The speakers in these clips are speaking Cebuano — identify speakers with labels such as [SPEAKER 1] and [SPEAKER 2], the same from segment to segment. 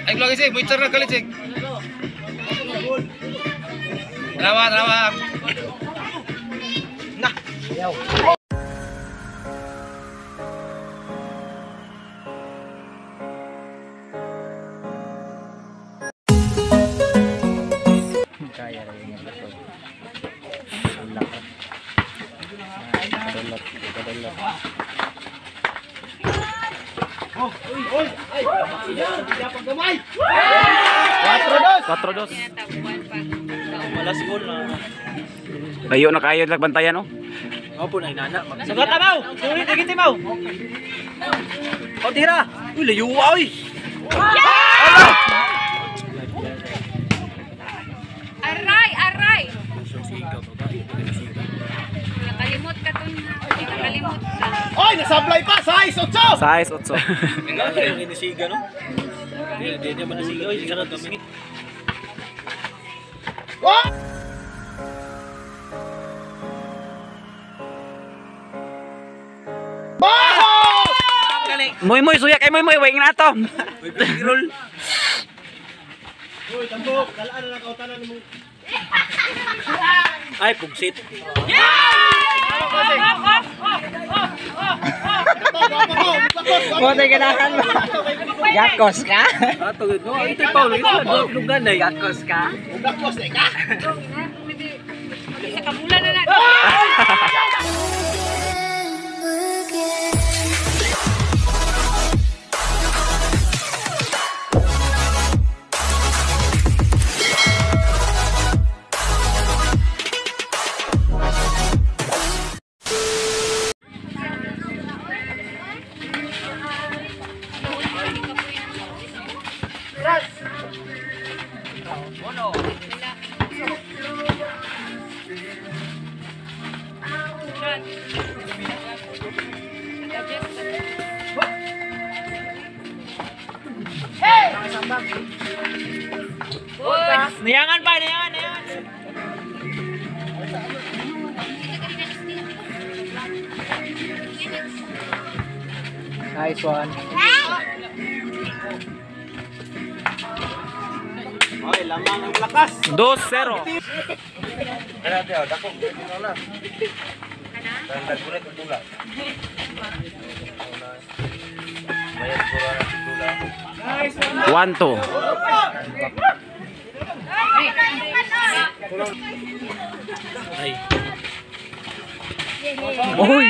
[SPEAKER 1] Ay lagi sih, bocor na kali sih. Rawa, rawa. Nah.
[SPEAKER 2] Kaya rin yung bato. Ang laki. Kadalot, kadalot.
[SPEAKER 3] Oh, uy, uy, ay, gamay. 4-2.
[SPEAKER 1] 4-2.
[SPEAKER 3] Malas gol na.
[SPEAKER 1] Layo na kayo nagbantayan, oh.
[SPEAKER 3] Opo na inana. Sagat amaw. Sulit dikit imaw. O tira. Uy, layo oy.
[SPEAKER 4] Aray, aray. Nakalimot ka tun. Nakalimot ka.
[SPEAKER 3] Oy, nasablay pa. Size 8.
[SPEAKER 1] Size 8.
[SPEAKER 3] Nga inisiga no. Di di man nasiga oy, siga na tumingit.
[SPEAKER 1] Moy moy suyak ay moy moy wing na to.
[SPEAKER 3] Uy, roll. Uy, tambok, dalaan na lang kautanan mo. Ay, pugsit.
[SPEAKER 2] Mo ganahan ba? Gakos ka?
[SPEAKER 3] Ato gid no, ito Paulo, ito lugan na.
[SPEAKER 2] Gakos ka?
[SPEAKER 4] Sa kabulan na na.
[SPEAKER 3] Niyangan pa, niyangan, niyangan.
[SPEAKER 2] Nice one.
[SPEAKER 3] Okay, lamang ang lakas.
[SPEAKER 1] 2-0. One, two.
[SPEAKER 3] Ay.
[SPEAKER 1] Uy!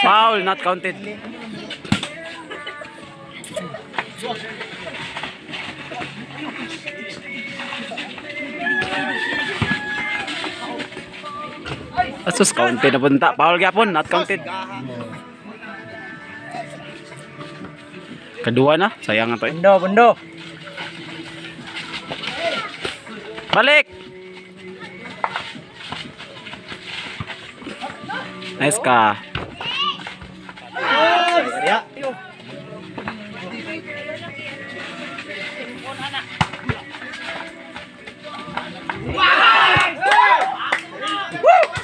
[SPEAKER 1] Foul, not counted. Asus, counted na punta. Foul gyapon, not counted. Kedua na, sayang na to eh.
[SPEAKER 2] Bundo, bundo.
[SPEAKER 1] Balik! Nice ka.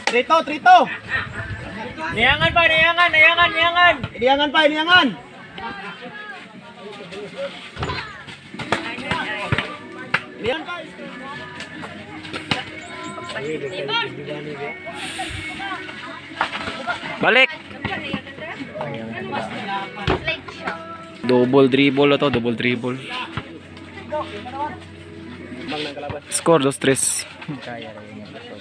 [SPEAKER 3] Trito, trito. Niyangan pa, niyangan, niyangan, niyangan. Niyangan pa, niyangan. Niyangan pa.
[SPEAKER 1] Balik! Double dribble to, double dribble. Score 2-3.
[SPEAKER 2] Kaya rin yung bato.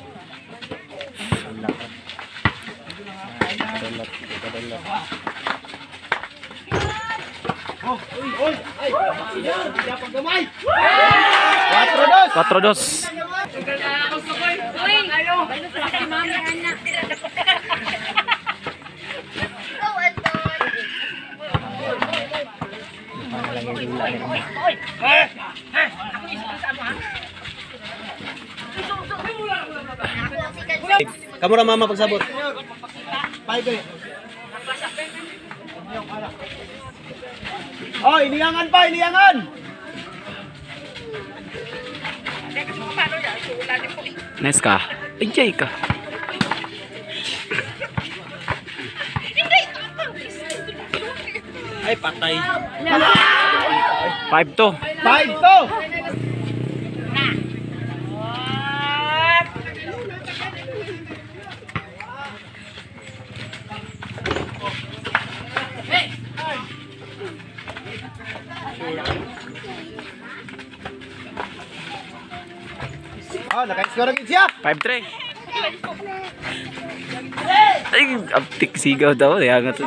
[SPEAKER 2] Ang laki. Kadalot, kadalot.
[SPEAKER 3] Oh, uy, uy, ay, gamay. 4-2.
[SPEAKER 1] 4-2.
[SPEAKER 4] Uy, kay mami anak. Go, Anton.
[SPEAKER 2] Paano lang yung dula nila.
[SPEAKER 3] Kamu ra mama pagsabot. 5. Oh, iniyangan pa, iniyangan.
[SPEAKER 1] Nice ka. Ay, ka.
[SPEAKER 3] Ay, patay.
[SPEAKER 1] 5-2.
[SPEAKER 2] 5-2. Oh, naka-score agad siya.
[SPEAKER 1] 5-3. Ay, aptik sigaw daw. Kaya nga to.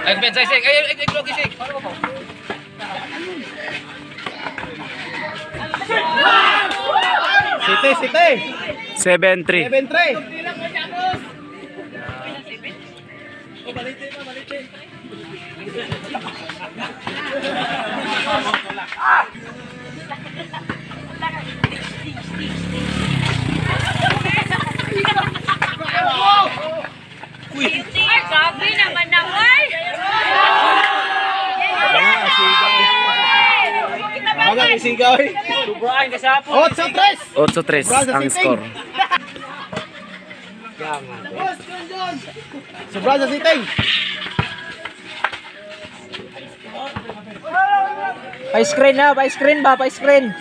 [SPEAKER 3] Ay, Ben, ay, ay, ay, ay, ay,
[SPEAKER 2] City, City.
[SPEAKER 1] 7-3.
[SPEAKER 2] 7-3.
[SPEAKER 4] Ay, grabe naman na, ay!
[SPEAKER 2] Bagang isigaw eh.
[SPEAKER 3] Sobrang kasapon.
[SPEAKER 2] 8-3.
[SPEAKER 1] 8-3 ang score.
[SPEAKER 2] Sobra sa sitting.
[SPEAKER 3] Pa-screen na, pa-screen ba, pa-screen.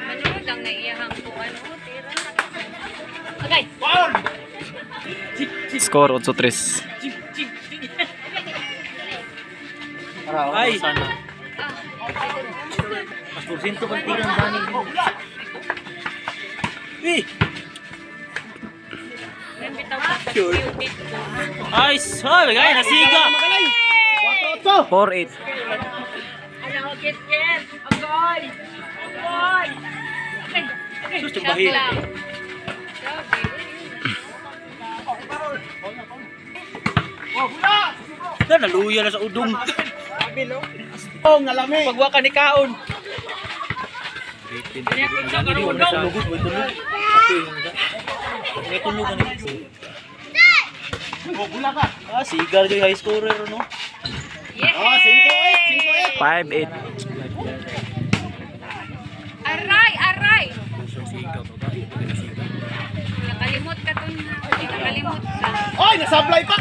[SPEAKER 4] Ano lang naiyahang ko, ano, tira. Okay.
[SPEAKER 1] Score 8-3.
[SPEAKER 3] Ay. Mas porsyento kang tirang dani. Eh. Ay, sorry, ay, nasiga.
[SPEAKER 2] 4-8.
[SPEAKER 1] 4-8.
[SPEAKER 4] Ano, get, get. Agoy. Agoy. Okay. Okay.
[SPEAKER 3] Sus,
[SPEAKER 4] Shot
[SPEAKER 3] bahi.
[SPEAKER 4] lang. Grabe.
[SPEAKER 3] Na, naluya na sa udong.
[SPEAKER 2] Oh, ngalami.
[SPEAKER 3] Pagwa ka ni kaon. Ah, sigar yung high scorer, no?
[SPEAKER 4] Yeah.
[SPEAKER 2] Oh, 5-8, 5-8.
[SPEAKER 1] 5-8.
[SPEAKER 4] Aray, aray. Nakalimot ka tun. Nakalimot ka.
[SPEAKER 2] Oy, nasablay pa.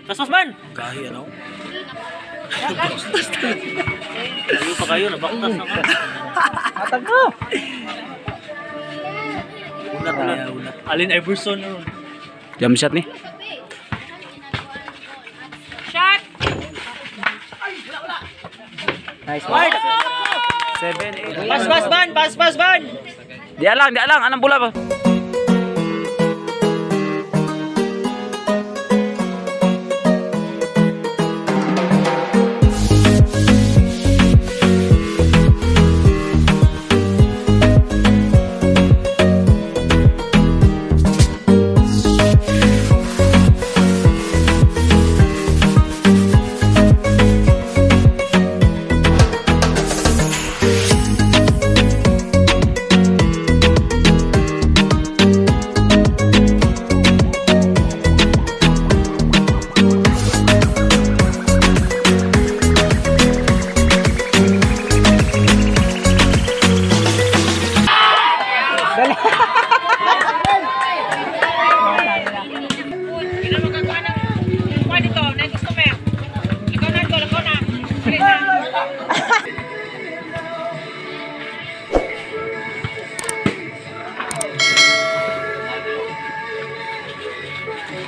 [SPEAKER 3] Tasmas man! Gahi, ano? Kayo pa kayo, nabaktas na ka. Atag ko! Ulat, ulat, ulat. Alin Iverson, ano?
[SPEAKER 1] Jump shot ni.
[SPEAKER 4] Shot.
[SPEAKER 3] Nice.
[SPEAKER 1] 7-8.
[SPEAKER 3] Pass, pass, man! Pass, pass, man!
[SPEAKER 1] Di alang, di alang. Anong bola ba?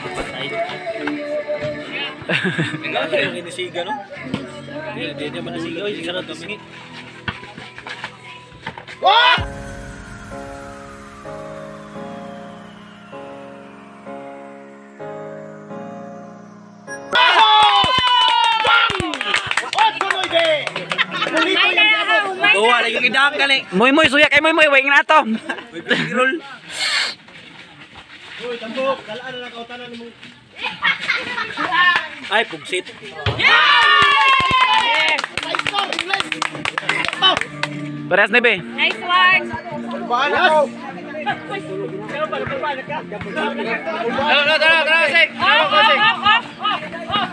[SPEAKER 3] Patay. Gahi ang inisiga, no? Hindi, hindi naman nasiga. Oy, sige na, tumingi.
[SPEAKER 2] Wah! Bang! 8-9. Pulito yung gabot.
[SPEAKER 3] Gawa na yung Gidang kali.
[SPEAKER 1] Moy moy suya kay moy moy wing na to.
[SPEAKER 3] Roll. Ay, pugsit.
[SPEAKER 1] Parehas na be.
[SPEAKER 4] Nice one. Off, off, off, off, off, off, off, off.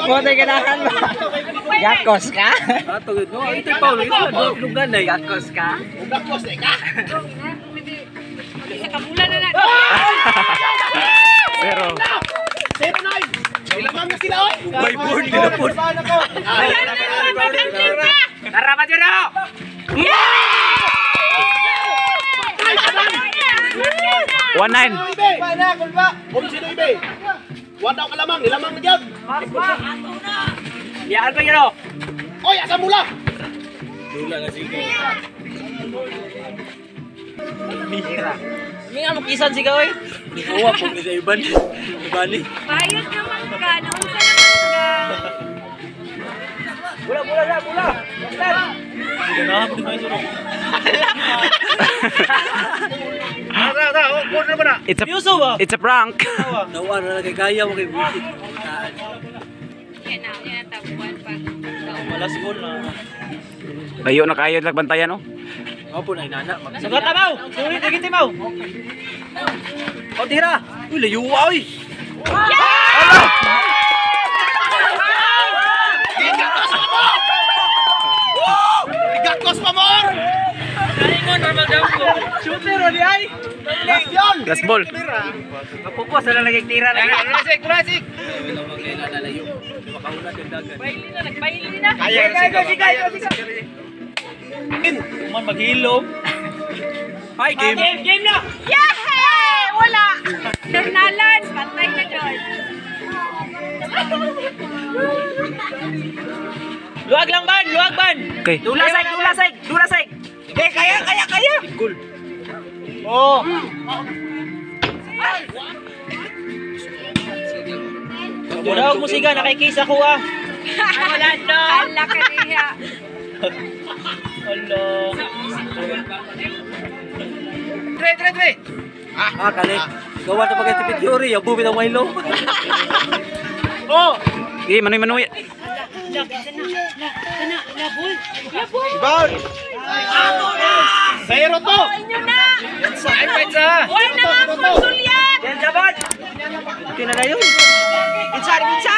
[SPEAKER 2] Mo tay ganahan ba? Gakos ka?
[SPEAKER 3] Ato gid no, ito Paul, ito lugan na.
[SPEAKER 2] Gakos ka?
[SPEAKER 4] Isa ka mula na na.
[SPEAKER 1] Zero.
[SPEAKER 5] 09. Ilamang na sila oy.
[SPEAKER 3] By board gid po.
[SPEAKER 4] Wala na naman, magandang ka.
[SPEAKER 3] Tara ba dyan?
[SPEAKER 1] One nine.
[SPEAKER 5] Ibe. Umsi na ibe. Wala ka lamang, nilamang na gyud.
[SPEAKER 3] Yaan pa yun.
[SPEAKER 5] Oy, asa mula?
[SPEAKER 3] Hindi nga makisan siya oy. Kuha po ni sa iban. Ibani.
[SPEAKER 4] Bayot naman ka. Naunsa naman ka.
[SPEAKER 3] Bula bula na bula. Basta. Ganahan po ni Suro. Tara tara, oh, corner ba na?
[SPEAKER 1] It's a
[SPEAKER 3] Yuso ba?
[SPEAKER 1] it's a prank.
[SPEAKER 3] Nawa na lang kay kaya mo kay buti.
[SPEAKER 4] Yan na, yan ang tabuan pa.
[SPEAKER 3] Malas gol na.
[SPEAKER 1] Layo na kayo lag bantayan oh.
[SPEAKER 3] Nga po na inana. Sagot tamaw. Sulit lagi timaw. O tira. Uy layo oy.
[SPEAKER 5] Gakos pa more.
[SPEAKER 3] Shooter o di ay.
[SPEAKER 5] Last yun.
[SPEAKER 1] Last ball.
[SPEAKER 3] Mapupo sa lang lagi tira lagi.
[SPEAKER 4] Baili na, nagbaili na.
[SPEAKER 5] Kaya
[SPEAKER 3] Kaya sige sige. Man maghilom. Ay game. Game game na.
[SPEAKER 4] Yay! Wala! Nalan, patay na George.
[SPEAKER 3] Luwag lang ban, luwag ban.
[SPEAKER 1] Okay.
[SPEAKER 3] Dula side, dula side, dula side. Eh kaya kaya kaya. Goal. Oh. Wala mo siga nakikisa ko ah.
[SPEAKER 4] Wala na. Ala ka niya.
[SPEAKER 3] Alo. Tre tre tre. Ah, kali. Gawa ta pagka tipid yuri, ya bubi ng Milo.
[SPEAKER 5] Oh,
[SPEAKER 1] Eh, manoy manoy.
[SPEAKER 5] Ibon. Zero to.
[SPEAKER 4] Inyo na! Wala na nga po, Julian!
[SPEAKER 3] Yan jabat. Okay na na yun. Kinsa, kinsa.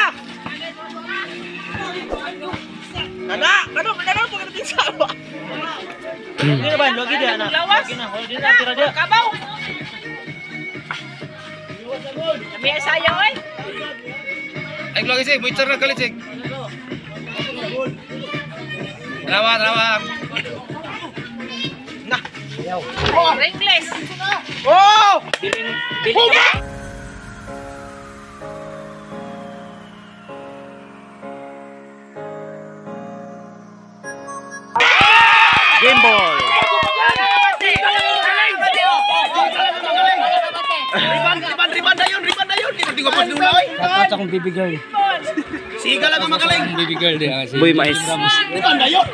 [SPEAKER 3] Nana, kano kano pag kinsa ba? Hindi na ba, logi dia na.
[SPEAKER 4] Lawas.
[SPEAKER 3] Logi na, di na tira dia.
[SPEAKER 4] Kabaw! May sayaw eh.
[SPEAKER 6] Ay, lagi sik, buicer na kali sik. Dalawa, dalawa.
[SPEAKER 4] Ringless.
[SPEAKER 5] Oh!
[SPEAKER 3] Biling biling.
[SPEAKER 1] Game ball.
[SPEAKER 5] Riban, riban, riban na yun, riban na yun. Hindi ko pa dula oy.
[SPEAKER 2] Dapat akong baby girl.
[SPEAKER 5] Siga lang ang magaling.
[SPEAKER 6] Baby girl dia.
[SPEAKER 1] Boy mais.
[SPEAKER 5] Riban na yun.